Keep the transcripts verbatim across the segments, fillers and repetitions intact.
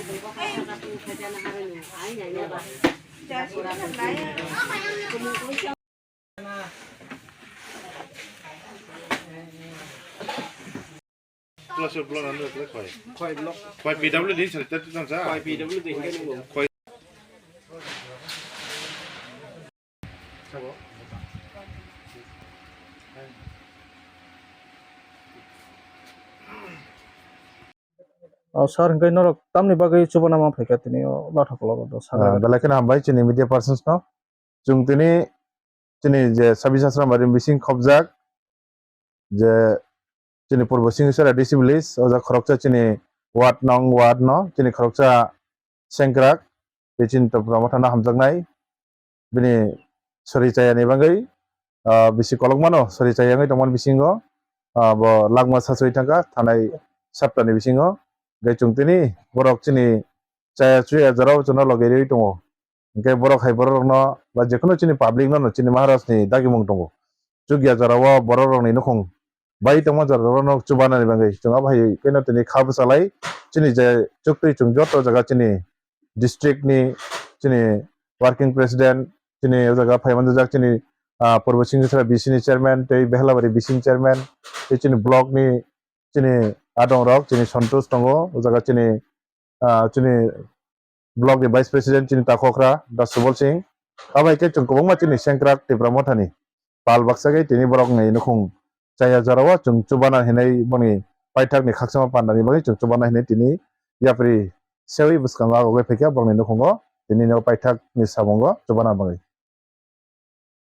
Plus block ano koi. Koi block. Koi P W D sir, tadi tang sa. Koi P W D hingga nunggu. Koi. Sabo. O sir, hingke norok tamni bagwi chubana ma phaikha tini o Lathakologo do sir? Ah, belai kheno hambai chini media persons no. Chwng tini, chini je Sabisasra Mari bising khobjak, je chini Purbo Singhisara D C village, o jaga khoroksa chini ward nong ward no, chini khoroksa sengkrak, tei chini Tipra Motha no hamjaknai, bini sori chaya ni bagwi, ah, bisi kolokmano sori chaya wngwi tongmani bisingo, ah, bo langma saswi thangkha thanai saptani bisingo. Hingke chwng tini borok chini chaya chuya jorao chwngno logi riwi tongo. Hingke borok hai borok rokno ba jekheno chini public no chini Maharaj ni dagimung tongo. Chukya jorao borok rokni nukhung bai tongma jorao no chubanani bagwi chwng abo hai kheno tini kha bwchalai chini je chuktwi chwng joto jaga chini district ni chini working president, chini o jaga phaimanjak chini, ah, Purbo Singhisara B C ni chairman tei Behlabari B C ni chairman tei chini block ni chini adong rok chini Santosh tongo o jaga chini, ah, chini block ni vice president chini takhokra Da Subal Singh. Abo hai khe chwng kwbangma chini sengkrak Tipra Mothani pal baksa khe tini borok ni nukhung chaya jorao chwng chubana hinwi boni paithak ni khakchangma panda ni bagwi chwng chubana hinwi tini yapri sewi bwskango agogwi phaikha borok ni nukhungo tini no paithak ni samungo chubana bagwi.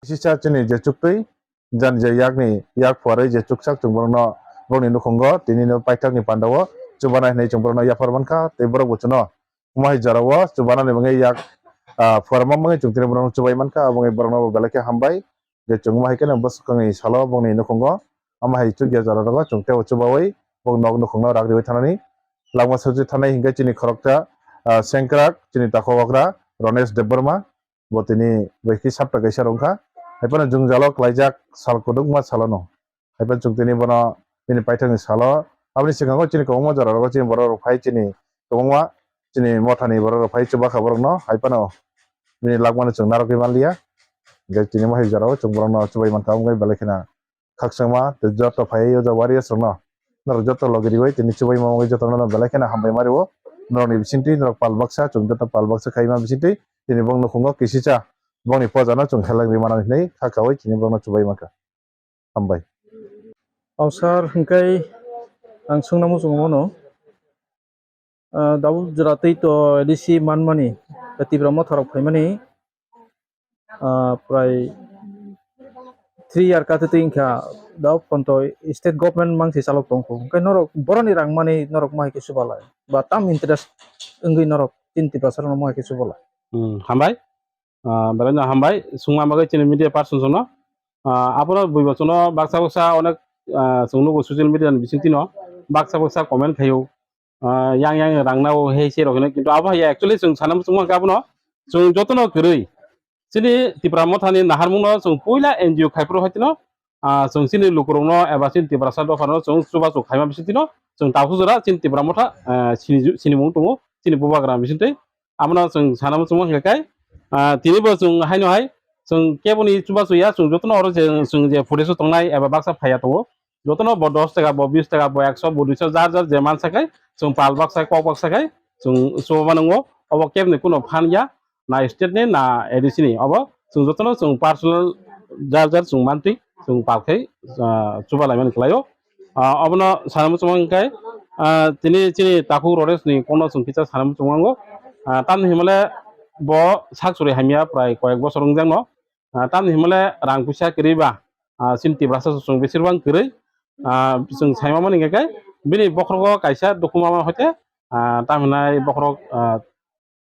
Kisa chini je chuktwi, jan je yakni yak phuarwi je chuksak chwng borokno, borokni nukhungo tini no paithak ni panda o chubana hinwi chwng borokno yaphar mankha, tei borok bo chwngno omo hai jorao chubana ni bagwi yak, ah, phuarma bagwi chwng tini borokno chubai mankha, abo wngwi borokno bo belai khe hambai. Je chwng omo hai kheno bwskangni salo bongni nukhungo omo hai chukya jora rogo chwng teibo chubaui bo nok nukhungno rak riwi thanani langma sojwi thanai hinkhe chini khoroksa, ah, sengkrak chini takhuk okra Ronesh Debbarma. Bo tini bai khe sapta kaisa rwngkha. Haiphano jwngjalo klaijak sal kwdwkma salono. Haiphano chwng tini bono bini paithakni salo. Aboni swkango chini kwbangma jora rogo chini borok rok phai chini kwbangma chini mothani borok rok phai chubakha borokno. Haiphano bini lagmano chwng narwgwi manliya. Hingkhe tini mohai jorao chwng borokno chubai mankha, wngwi belai kheno khakchangma tei joto phaiwi o jaga warriors rokno norok joto logi riwi tini chubaima wngwi jotono belai kheno hambai ma rwo. Norokni bisingtwi norok pal baksa, chwng joto pal baksa khaima bisingtwi tini bong nukhungo kisisa bongni pojano chwng heleng ri mano hinwi kha kaui tini bongno chubai mankha. Hambai. O sir, hingkhe ang swngna muchungo bono. Ah, tabuk jora twi to A D C manmani, Tipra Motha rok phaimani, ah, prai three year kati twi wngkha, da ponto state government mangsi chalok tongkho. Hwnkhe norok boroni rang mani norok mohai khe chubalai? Ba tam interest wngwi norok chini Tiprasa rokno mohai khe chubalai? Hmm, hambai. Ah, belai no hambai. Sungma bagwi chini media person sono. Ah, abono bui bochorno baksa baksa onek, ah, chwng nugo social media ni bisingtwi no baksa baksa comment khaio. Ah, yang yang rang nao hei se rok hino, kintu abo hai actually chwng sana muchung mankha abono chwng jotono kwrwi. Chini Tipra Mothani naharmungno chwng puila N G O khaiphuru haitino, ah, chwng chini lukurokno eba chini Tiprasa dophano chwng chubachu khaima bisingtwino chwng tabuk jora chini Tipra Motha, ah, sini ju-, sinimung tongo chini bubagra bisingtwi. Abono chwng sana muchungma hinkhe kai, ah, tinibo chwng haino hai chwng keboni chubachu ya, chwng jotono oro je chwng je footage o tongnai eba baksa phaiya tongo, jotono bo dos taka, bo bis taka, bo ekso, bo duiso, jar jar je mansa kai chwng pal baksa, kok baksa kai chwng chuba mano. Obo keboni kuno phan ya, na state ni, na A D C ni, obo chwng jotono chwng personal jar jar chwng mantwi chwng pal khai, ah, chuba laimani kwlaio. Ah, obono sana muchung mankhe, ah, tini chini takhuk Ronesh ni kokno chwng kisa sana muchung mango. Ah, tamni himale bo sak chwrai hamya prai koyek bosor wngjakno. Ah, tamni himale rang puisa kwrwi ba, ah, chini Tiprasa chwng besir bang kwrwi. Ah, chwng saima mani hwnkhe bini bokhorogo kaisa dukhu mama hoite, ah, tamhinai bokhorok, ah,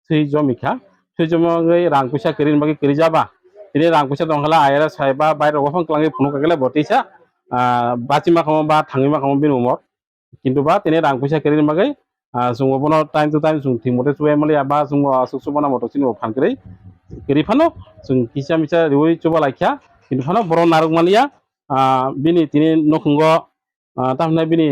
thwi jomikha. Thwi jomogwi rang puisa kwrwini bagwi kwrwi jaba. Tini rang puisa tongkhala I R S hai ba bairok buphang kwlangwi phunuk kakhe bo tisa, ah, bachima khamu ba thangwi ma khamu bini umor. Kintu ba tini rang puisa kwrwini bagwi, ah, chwng bono time to time chwng thik mote chubai maliya ba chwng bo aswk chuba na moto chini bo phan kwrwi. Kwrwi phano chwng kisa misa riwi chuba laikha. Kintu phano borok narwk maliya, ah, bini tini nukhungo, ah, tamhinai bini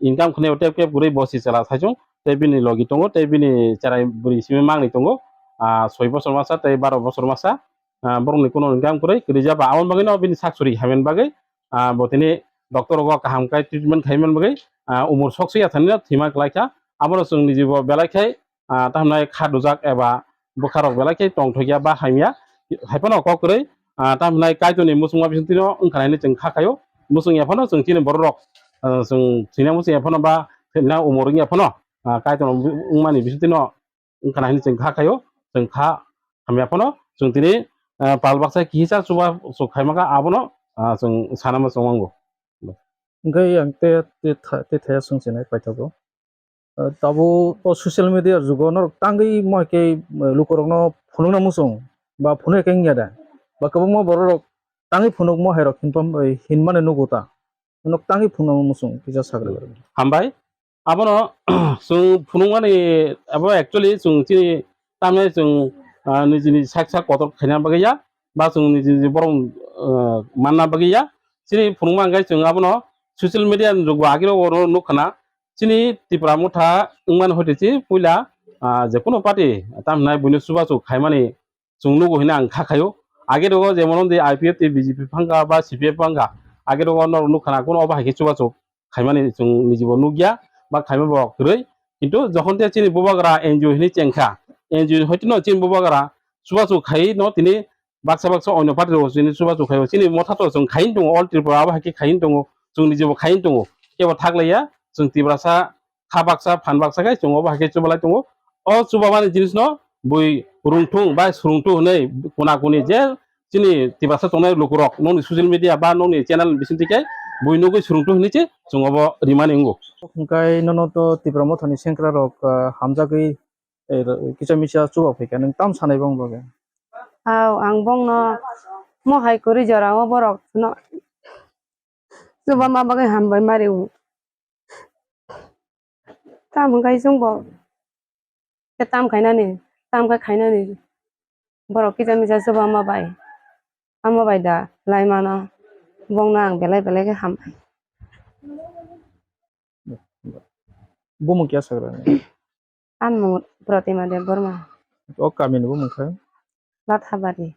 income khwnai tep tep kwrwi bo si chwla saichung. tei bini logi tongo, tei bini cherai bwrwi simi mangni tongo, ah, soi bosor masa tei baro bosor masa, ah, borokni kuno hwnkhe ang kwrwi kwrwi jaba. Aboni bagwino bini sak suri hamya bagwi, ah, bo tini doctor rogo kaham khe treatment khaimani bagwi, ah, umor sok swi athanino thwima kwlai kha. Abono chwng nijibo belai khai, ah, tamo kha dujak eba bwkharok belai khe tongthokya ba hamya. Haiphano kok kwrwi, ah, tamo Kaitorni muchungma bisingtwino wngkha hinwi chwng kha khaio. Muchung ya phano chwng chini bororok, ah, chwng thwina muchung ya phano ba thwina umor wng ya phano, ah, Kaitorno wngmani bisingtwino wngkha hinwi chwng kha khaio. Chwng kha hamya phano chwng tini, ah, pal baksa kisa chuba chuk khaimaka abono, ah, chwng sanama chwng wango. Hwnkhe ang te, te tha-, te thaya swng sinai paithago. Ah, tabuk o social media jugo norok tangwi mo hai khe, eh, lukurokno phunukna muchung ba phunuk khe wngya da? Ba kwbangma bororok tangwi phunukmo hairok hinpam-, eh, hinmani nugo ta? Norok tangwi phunukna muchung kisa sagra. Hambai. Abono chwng phunukmani abo actually chwng chini tamni chwng, ah, nijini sak sak kotor khaina bagwi ya, ba chwng nijini borok, ah, manna bagwi ya. Chini phunukma hwnkhe chwng abono social media ni jugo agirok oro nukha na. Chini Tipra motha wngmani hoite chi puila, ah, jekunu party tamhinai buino chubachu khaimani chwng nugo hinwi ang kha khaio. Age rogo jemon wngdi I P F tei B J P phangkha ba C P I phangkha, age rogo norok nukha na, kuno obo hai khe chubachu khaimani chwng nijibo nukya ba khaima bo kwrwi. Kintu jokhon tei chini bubagra N G O hinwi chengkha, N G O hoiteno chini bubagra chubachu khaiwi no tini baksa baksa onyo party rok chini chubachu khaio. Chini motha to chwng khaini tongo, All Tripura abo hai khe khaini tongo, chwng nijibo khaini tongo. Kebo thaklaiya, chwng Tiprasa kha baksa phan baksa khe chwng obo hai khe chubalai tongo. O chubamani jinisno bui rwngthung ba swrwngthung hwnwi kuna kuni je chini Tiprasa tongnai lukurok nokni social media ba nokni channel bisingtwi khe bui nugwi swrwngthung hwnwi se chwng obo rimani wngo. Hwnkhe nono to Tipra mothani sengkra rok, ah, hamjagwi, eh, kisa misa chuba phaikha, nwng tam sanai bong bagwi? Hao, ang bongno mo hai kwrwi jorao borok no chuba ma bagwi hambai ma rw. Tamo khe chwngbo khe tam khainani, tam khe khainani. Borok kisa misa chuba ma bai. Amo bai da lai mano. Bongno ang belai belai khe ham. Bumung kya sagra? Ang mung Protima Debbarma. O kami ni bumung khe? Lathabari.